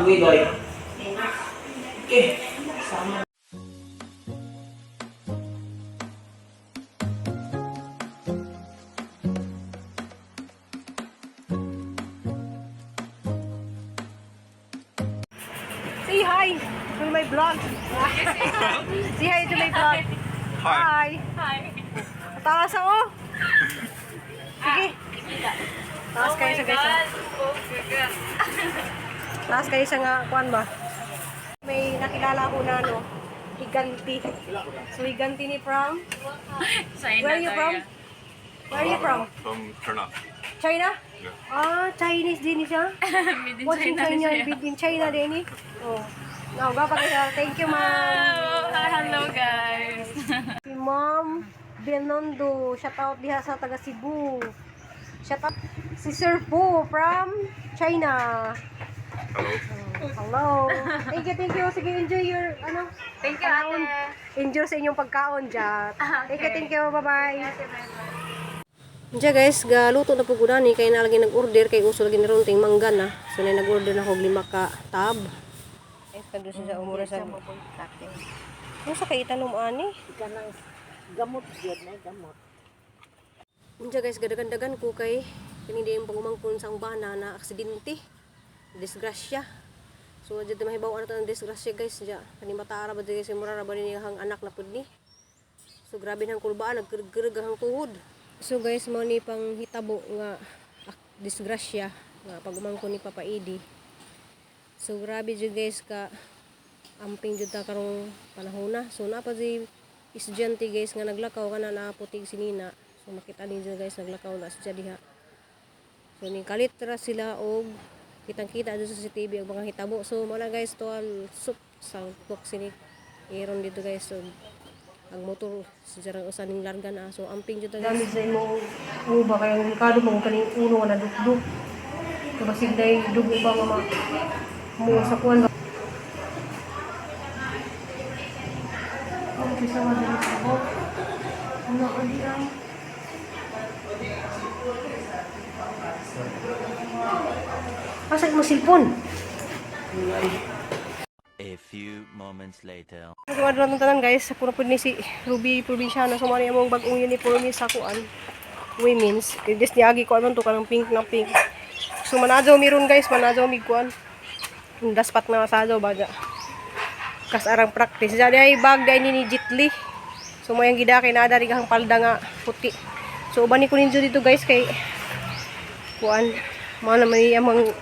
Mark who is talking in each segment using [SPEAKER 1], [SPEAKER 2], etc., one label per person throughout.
[SPEAKER 1] Kabuhi guys. Okay. Sama.
[SPEAKER 2] Say hi to my vlog. Say hi to my vlog. Hi.
[SPEAKER 3] Hi.
[SPEAKER 2] Taas ako. Sige. Taas kayo sa guys. Ah.
[SPEAKER 3] Oh my God.
[SPEAKER 2] Taas kayo sa nga kuan ba? May nakilala ako na ano, higanti. So higanti ni from?
[SPEAKER 3] China.
[SPEAKER 2] Where are you from? Where are you from?
[SPEAKER 4] From China.
[SPEAKER 2] China?
[SPEAKER 4] Yeah.
[SPEAKER 2] Ah, Chinese din siya.
[SPEAKER 3] Made in
[SPEAKER 2] What's in
[SPEAKER 3] China
[SPEAKER 2] China?
[SPEAKER 3] siya.
[SPEAKER 2] Made in China din eh. Oh. Now, gapa kayo. Thank you, ma'am.
[SPEAKER 3] Oh, hello guys.
[SPEAKER 2] Si Ma'am Benondo, shout out diha sa taga Cebu. Shout out si Sir Po from China.
[SPEAKER 4] Hello.
[SPEAKER 2] Hello. Thank you, thank you. Sige, enjoy your ano,
[SPEAKER 3] Thank you, ate.
[SPEAKER 2] Enjoy sa inyong pagkaon dyan. Thank you,
[SPEAKER 3] Okay.
[SPEAKER 2] thank you. Bye-bye. Diya guys, galuto na po ko ni kay na lagi nag-order kay uso lagi ni runting mangga na. So na nag-order na ko og lima ka tab. Ay kado siya umura sa. Ano sa kay itanom ani?
[SPEAKER 5] Kanang gamot gyud na gamot.
[SPEAKER 2] Unja guys, gadagan-dagan ko kay kini di yung pangumangkon sa bana na aksidente. Disgrasya. So adto mahibaw na ang disgrasya guys diya. Kani mataara ba guys mura ra ba ni hang anak na pud ni. So grabe nang kulbaan, nagkereg ang tuhod. So guys, mo ni pang hitabo nga disgrasya nga pag-umangkon ni Papa Edi. So grabe jud guys ka amping jud ta karong panahona. So naa pa si estudyante guys nga naglakaw kana naaputig si Nina. So makita ninyo guys, naglakaw na siya diha. So ning kalit ra sila og kitang-kita dito sa CCTV ang mga hitabo. So mo na guys, tual sup sa box ni Aaron dito guys. So ang motor sa jarang usa ning larga na. So amping jud ta guys. Gamit sa imo uba kay ang delikado mo kaning ulo nga nadukduk. Kabasig day dugo ba nga ma mo sa kuan ba. Oh, bisa wa diri sa ko. Ano ang ay. Asa mo cellphone?
[SPEAKER 6] A few moments later.
[SPEAKER 2] So, ano lang tanan guys, ako na po ni si Ruby Provinciano. So, muna yung bagong uniform sa kuan. Women's. Kaya niagi ko ano to kanang pink na pink. So, manajaw meron guys, manajaw mig kuan. Daspat na masajaw baga. Kas arang practice. Diyan ay bag dahil ni Jitli. So, mo yung gida kay naadari gahang palda nga puti. So, uban ni ko ninyo dito guys kay kuan. Mga naman iya mga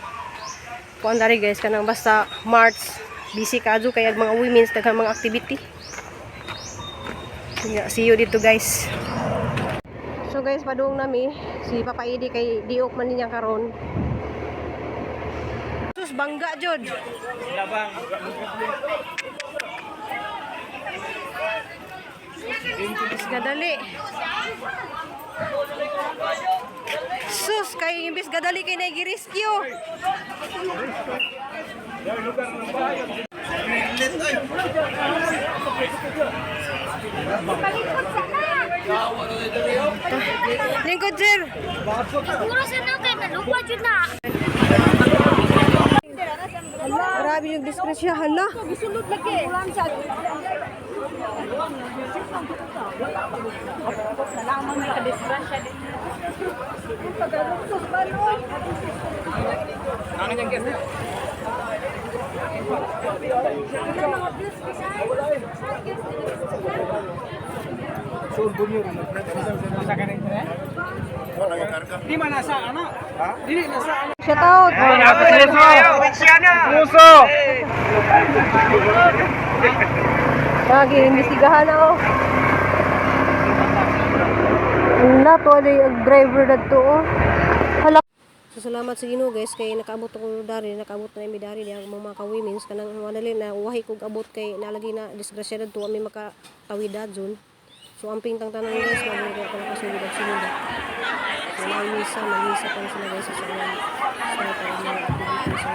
[SPEAKER 2] kuan dari guys kanang basta March busy ka adyo kay ag mga women's daghang mga activity. Yeah, see you dito guys. So guys, padung nami si Papa Idi kay diok man niya karon. Sus, bangga jud. Imbis gadali. Sus, kay imbis gadali kay naigi-rescue. Lingkod, sir.
[SPEAKER 7] Siguro sa nang kay nalupa jud na.
[SPEAKER 2] Grabe yung disgrasya, hala.
[SPEAKER 7] Gisulod lagi.
[SPEAKER 2] Shout out.
[SPEAKER 1] Puso!
[SPEAKER 2] Lagi, imbestigahan ako. Wala to, ano yung driver na to, oh. Hala. So, salamat sa Ginoo guys kay nakaabot ako dari, nakaabot na imi dari diha ang mga ka-women's kanang wanali na uwahi kog abot kay nalagi na disgrasya dadto ami makatawid dun. So amping tang tanan guys, mabili ko nakasulod og sunod. So naimisa, mag-isa pa na sila guys sa ilang start ang mga activity sa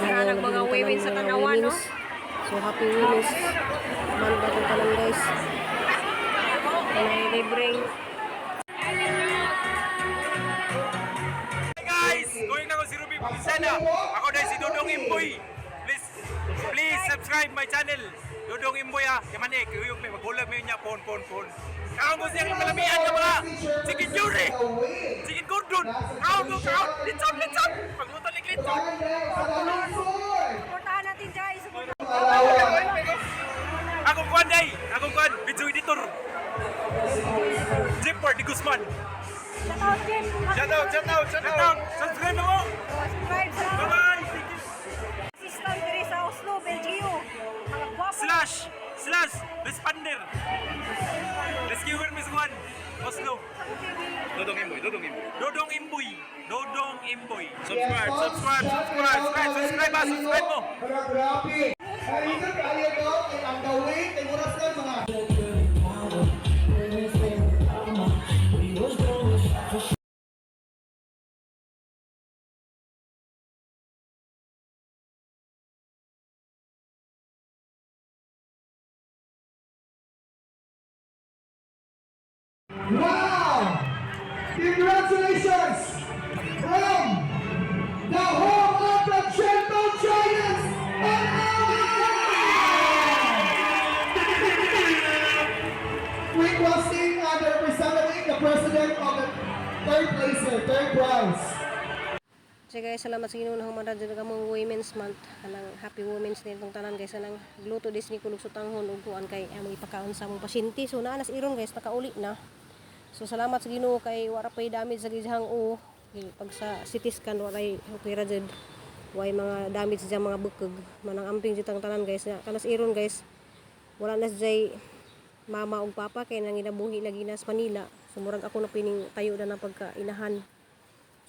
[SPEAKER 2] mga
[SPEAKER 3] mga women sa Tanawan, no?
[SPEAKER 2] So happy women's month atong tanan guys. May libreng
[SPEAKER 1] Guys, going na ko si Ruby.
[SPEAKER 8] Sana, ako na si Dodong Imboy. Please, please subscribe my channel. Dodong Imboy ah. Yaman eh, kuyog may magulag may niya, phone, phone, phone. Kaon ko siyang malamian ng mga chicken jury, chicken gordon, kaon ko, kaon, litson, litson. Pagluto ni litson.
[SPEAKER 2] Suportahan natin guys.
[SPEAKER 8] Akong kuan day, akong kuan, video editor. Jipper di Guzman.
[SPEAKER 2] Shout out Jim.
[SPEAKER 8] Shout out, shout out, shout out. Subscribe na mo.
[SPEAKER 2] Subscribe sa
[SPEAKER 8] Bye-bye. Thank you.
[SPEAKER 2] assistant diri sa Oslo, Belgio. Mga gwapo.
[SPEAKER 8] Slash, slash, responder. Rescuer Miss Juan, Oslo.
[SPEAKER 4] Dodong Imboy, Dodong Imboy.
[SPEAKER 8] Dodong Imboy. Dodong Imboy. Subscribe, subscribe, subscribe, subscribe, subscribe, ah, subscribe mo.
[SPEAKER 9] Grabe. Ay, ito kaya ko, kay ang gawin, kay oras lang mga Wow! Congratulations! From the home of the Gentle Giants and requesting and representing the president of the third placer, third prize.
[SPEAKER 2] So guys, salamat sa Ginoo na human ra kamong Women's Month. Kanang Happy Women's Day itong tanan guys anang gluto dis ni kulog sutanghon ug kuan kay among ipakaon sa among pasyente. So naa nas iron guys, nakauli na. So salamat sa Ginoo kay wara pay damage sa gijang o pag sa CT scan waray okay ra jud. Way mga damage sa mga bukog. Manang amping jud tang tanan guys. Na kanas iron guys. Wala na jay mama ug papa kay nanginabuhi lagi na sa Manila. So murag ako na pining tayo na ng pagkainahan.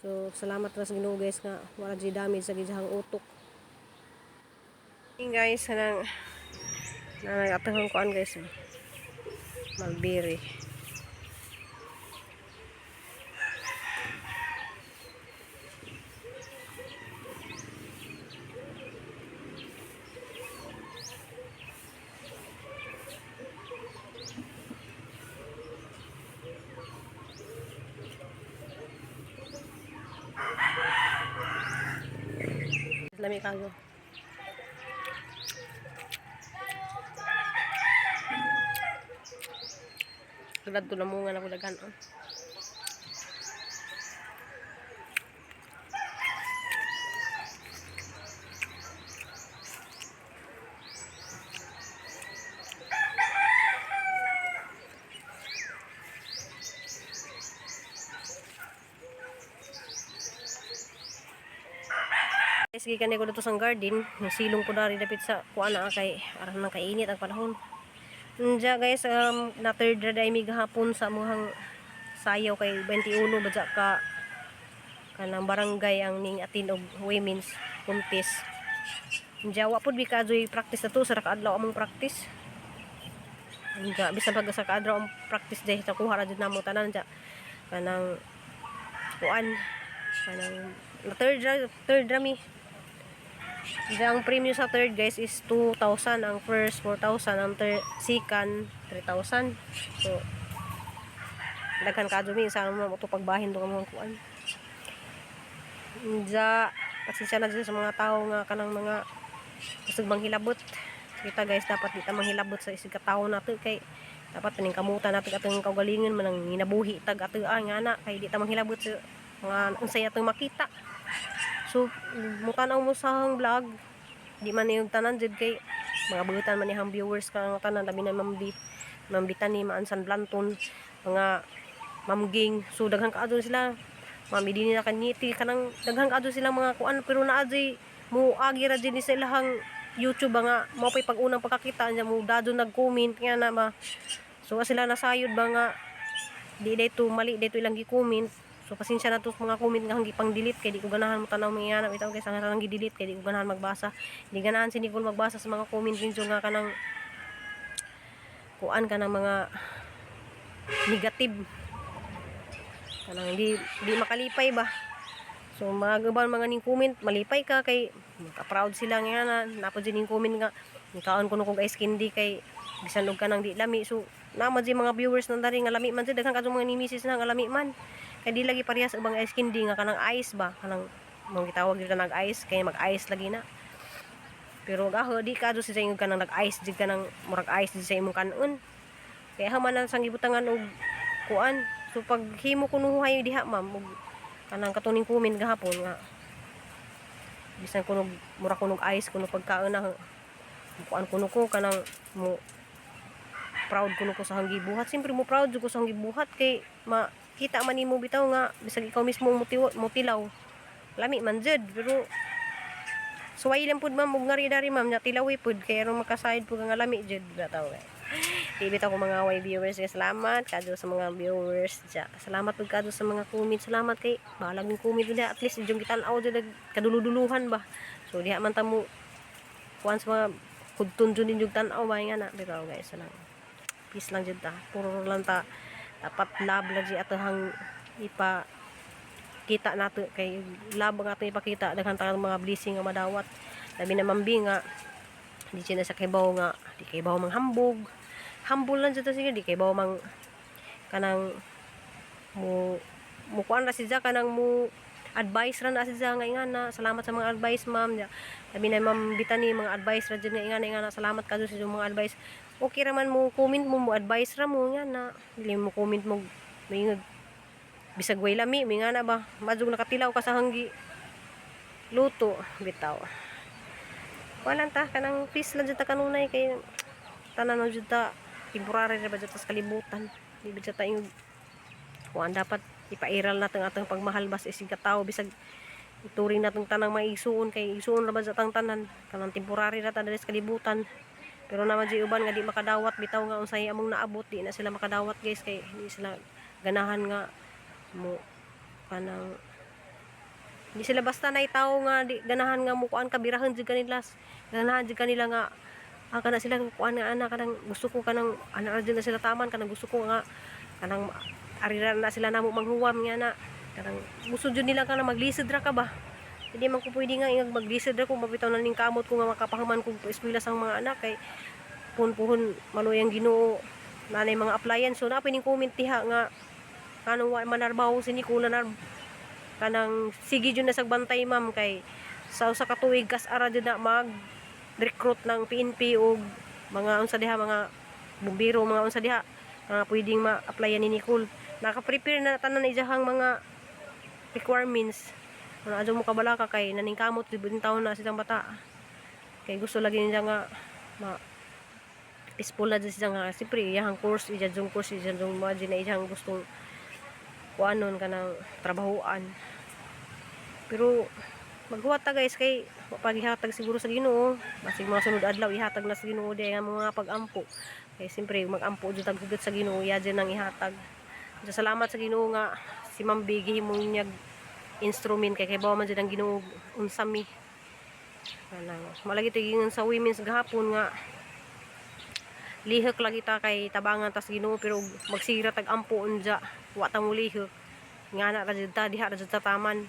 [SPEAKER 2] So salamat ra sa Ginoo guys nga wala jud damage sa gijahang utok. Hey guys, kanang nangatahong kuan guys. Malbiri. Lami kayo. Glad ko namungan ako daghan. Oh. Guys, gikan ko dito sa garden, silong ko dari dapit sa kuan na kay aron nang kainit ang panahon. Unja guys, na third ra day mi gahapon sa amuhang sayaw kay 21 badya ka kanang barangay ang ning atin og women's contest. Unja wa pud mi kaadyoy practice na to sa kaadlaw among practice. Unja bisan pag sa kaadlaw ang practice day sa kuha ra jud namo tanan unja kanang kuan kanang na third ra mi. Diyan, ang premium sa third guys is 2,000. Ang first 4,000. Ang third, second 3,000. So, daghan ka dumi. Sana mo ito pagbahin doon ang mga kuan. Diya, pasensya na dyan sa mga tao nga kanang mga kusog manghilabot. Kita guys, dapat di ta manghilabot sa isig ka tao nato kay dapat paning kamutan nato atong kaugalingon man ang ginabuhi tag ato ah, nga na kay di ta manghilabot sa mga unsay atong makita. So, mutanaw mo sa ang vlog. Di man yung tanan jud kay mga butan man niyang viewers ka ang tanan labi na mambi mambitan ni Maansan Blanton, mga mamging. So daghan ka adto sila. Mami dinhi na kanyiti kanang daghan ka adto sila mga kuan pero naa jud mo agi ra jud ni sa ilahang YouTube ba nga mao pay pag-unang pagkakita niya mo dadon nag-comment nga na ba. So wa sila nasayod ba nga di dito mali dito ilang gi-comment. So pasensya na to sa mga comment nga hanggi pang delete kay di ko ganahan mo tanaw mga yana bitaw kay sa nga gi-delete kay di ko ganahan magbasa. Di ganahan si Nicole magbasa sa mga comment ninyo nga kanang kuan kanang mga negative. Kanang di di makalipay ba. So mga uban mga ning comment malipay ka kay maka-proud sila nga na napod din ning comment nga nikaon kuno kog ice candy kay bisan og kanang di lami. So naman di mga viewers nang dari nga lami man jud daghan kadtong mga ni misis na nga lami man. Kay di lagi parehas ubang ice candy nga kanang ice ba kanang Mong gitawag dito nag-ice kay mag-ice lagi na. Pero gaho di ka do sa ingon kanang nag-ice jud kanang murag ice jud sa imong kanon. Kaya haman na sang gibutangan og kuan. So pag himo kuno hay diha, ma'am, og kanang katuning kumin gahapon nga bisan kunog mura kunog ice kuno pagkaon na kuan kuno ko kanang mo proud kuno ko sa hanggibuhat. Siyempre mo proud jud ko sa hanggibuhat kay makita man nimo bitaw nga bisag ikaw mismo mo motilaw, lami man jud. Pero suway lang pud, ma'am, ug ngari dari, ma'am, nya tilawi pud kay aron makasayod pud nga lami jud bitaw eh. Di bitaw ko mga way viewers kay salamat kadto sa mga viewers dya. Salamat pud kadto sa mga comment. Salamat kay bahalag ning comment nila, at least idyong gitan-aw jud kaduluduluhan ba. So diha man ta mo kuan sa mga kudtun jud ninyong tan-aw ba nga na bitaw, guys. Salamat, peace lang jud ta, puro lang ta. Dapat love lang jud atohang ipa kita nato kay love ang atong ipakita, daghan ta mga blessing nga madawat, labi na mambi nga di siya na sa kibaw nga di kay baw mang hambog, humble lang jud ta. Sige, di kay baw mang kanang mo mo kuan ra siya kanang mo advice ra na siya nga ingana. Salamat sa mga advice, ma'am. Ya, labi na ma'am Bitani, mga advice ra jud nga ingana ingana. Salamat kadto sa inyong mga advice. Okay ra man mo comment mo, mo advice ra mo nga na dili mo comment mo may bisag way lami may nga na ba madug nakatilaw ka sa hanggi luto bitaw. Wala ta kanang peace lang jud ta kanunay kay tanan na jud ta, temporary ra ba jud ta sa kalibutan. Di ba jud ta yung kuan. Dapat ipairal natin ang atong pagmahal bas isig ka tawo, bisag ituring natong tanang maigsuon kay igsuon ra ba sa atang tanan kanang temporary ra ta diri sa kalibutan. Pero naman jud uban nga di makadawat bitaw nga unsay among naabot, di na sila makadawat, guys, kay di sila ganahan nga mo kanang di sila basta na tawo nga di ganahan nga mo kuan kabirahan jud kanila, ganahan jud kanila nga ah, kana sila kuan nga ana kanang gusto ko kanang ana ra jud na sila taman kanang gusto ko nga kanang arira na sila namo manghuwam nga na kanang gusto jud nila kanang maglisod ra ka ba. Hindi man ko pwede nga ingag maglisod ra kung mabitaw na ning kamot ko nga makapahuman kog eskwela sa mga anak kay puhon-puhon maluyang Ginoo nanay mga appliance. So naa ning comment diha nga kanang wa manarbaho si Nicole na kanang sige jud na sa bantay, ma'am, kay sa usa ka tuig kas ara jud na mag recruit ng PNP og mga unsa diha, mga bumbero, mga unsa diha nga pwedeng ma-applyan ni Nicole. Naka-prepare na tanan iyahang mga requirements. Ano adyo mo kabalaka kay naningkamot jud taon na silang bata kay gusto lagi niya nga ma peaceful na jud siya nga siyempre iyahang course, iya jung course, iya jung mga na iyahang gustong kuanon kanang trabahoan. Pero maghuwat ta, guys, kay pag ihatag siguro sa Ginoo, basig mga sunod adlaw ihatag na sa Ginoo di nga mga pag-ampo kay siyempre mag-ampo jud tag hugot sa Ginoo, iya jud nang ihatag. So, salamat sa Ginoo nga si Ma'am Biggie mo niyag instrument kay bawa man jud ang Ginoo unsa mi kanang malagi tigingon sa women's gahapon nga lihok lagi ta kay tabangan tas Ginoo, pero magsira tag ampo unja wa ta mo lihok nga na ra jud ta diha ra jud ta taman,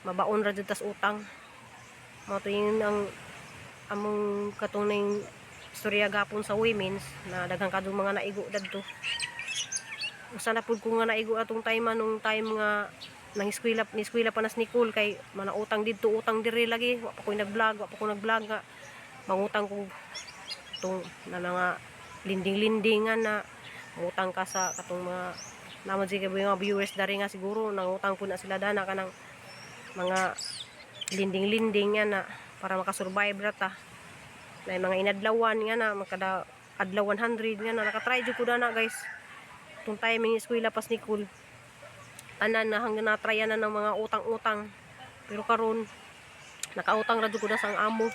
[SPEAKER 2] mabaon ra jud tas utang. Mao to yun ang among katong istorya gapon sa women's na daghan kadtong mga naigo dadto. Usa na pud ko nga naigo atong time nung time nga nang eskwela ni eskwela pa nas Nicole kay mana utang didto, utang diri lagi. Wa pa koy nag-vlog, wa pa ko nag-vlog nga mangutang ko tong na mga linding-lindingan na mangutang ka sa katong mga naman sige mga viewers dari nga siguro nangutang po na sila dana kanang mga linding-linding nga na para makasurvive ra ta na mga inadlawan nga na makada adlaw 100 nga na nakatry jud ko dana, guys, tung timing eskwela pas Nicole. Tanan na hanggang natryan na ng mga utang-utang, pero karon nakautang ra jud ko na sa ang amo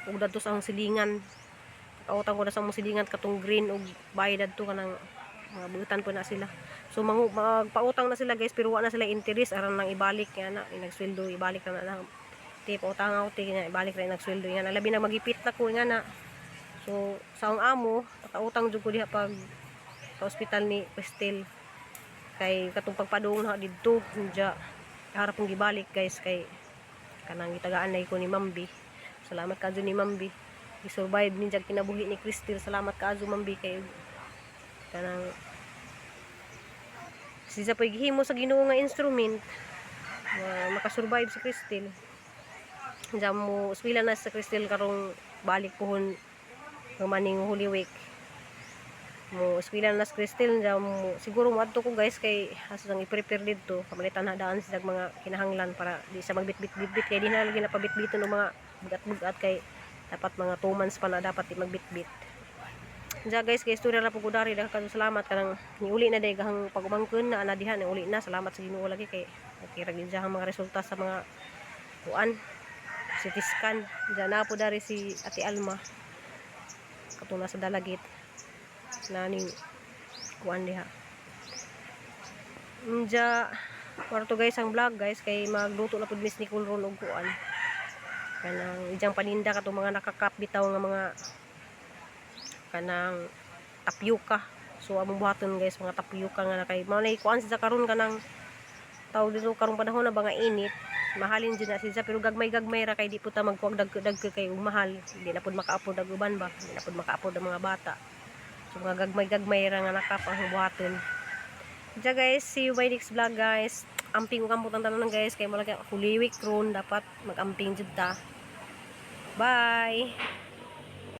[SPEAKER 2] ug dadto sa ang silingan. Nakautang ko na sa among silingan katong green ug bayad dadto kanang mga buutan po na sila. So magpautang na sila, guys, pero wa na sila interest, aran nang ibalik nga na inagsweldo ibalik na na ti pautang ako ti nga ibalik ra inagsweldo nga na labi na magipit na ko nga na. So sa akong amo nakautang jud ko diha pag sa ospital ni Westel kay katong pagpadung na didto unja harap kong gibalik, guys, kay kanang gitagaan na ko ni Mambi. Salamat kaadto ni Mambi, i-survive ni jag kinabuhi ni Cristel. Salamat kaadto, Mambi, kay kanang siya po'y gihimo sa Ginoo nga instrument. Makasurvive si Cristel. Diyan mo eskwela na sa Cristel karong balik puhon maning Holy Week. Mo eskwela na si Cristel diyan mo siguro moadto ko, guys, kay asa nang i-prepare didto, pamalitan na daan sa mga kinahanglan para di sa magbitbit-bitbit kay di na lagi napabitbiton og mga bugat-bugat kay dapat mga 2 months pa na dapat di magbitbit. Diya guys, kay istorya ra po ko dari, daghan salamat kanang niuli na day gahang pagumangkon na ana diha, niuli na, salamat sa Ginoo lagi kay okay ra gyud ang mga resulta sa mga kuan, CT scan. Diya na po dari si Ate Alma katong nasa Dalagit na ning kuan diha. Diya kwarto guys ang vlog, guys, kay magluto na pud Miss Nicole ron og kuan, kanang ijang paninda katong mga nakakap bitaw nga mga kanang tapioca. So among buhaton, guys, mga tapioca nga na kay mao na kuan sa karon, kanang tawag dito, karong panahon na ba nga init, mahalin jud na siya, pero gagmay-gagmay ra kay di po ta magkuwag dagko kay ug mahal, di na pud maka-afford ang uban ba, di na pud maka-afford ang mga bata. So mga gagmay-gagmay ra nga nakap ang buhaton. Diya guys, see you by next vlog, guys. Amping ko kamot ang tanan, guys, kay malaki Holy Week ron, dapat mag-amping jud ta. Bye.